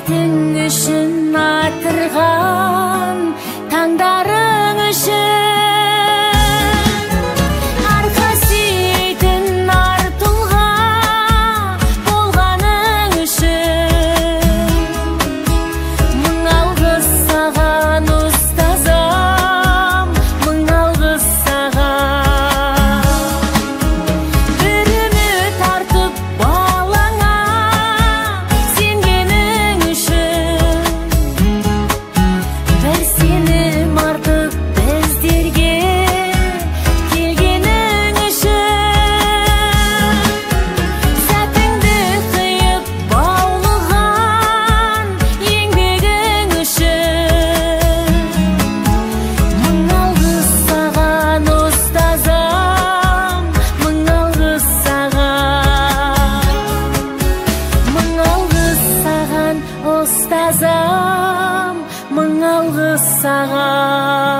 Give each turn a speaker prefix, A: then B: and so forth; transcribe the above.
A: Сертің үшін атырған таңдарың үшін, арқа сүйейтін ар тұлға болғаның үшін. Мың алғыс саған, ұстазым, мың алғыс саған. Бір үміт артып балаңа сенгенің үшін, бір сенім артып біздерге келгенің үшін, сәтіңді қиып баулыған еңбегің үшін. Мың алғыс саған, ұстазым, мың алғыс саған. Мың алғыс саған, ұстазым, мың алғыс саған.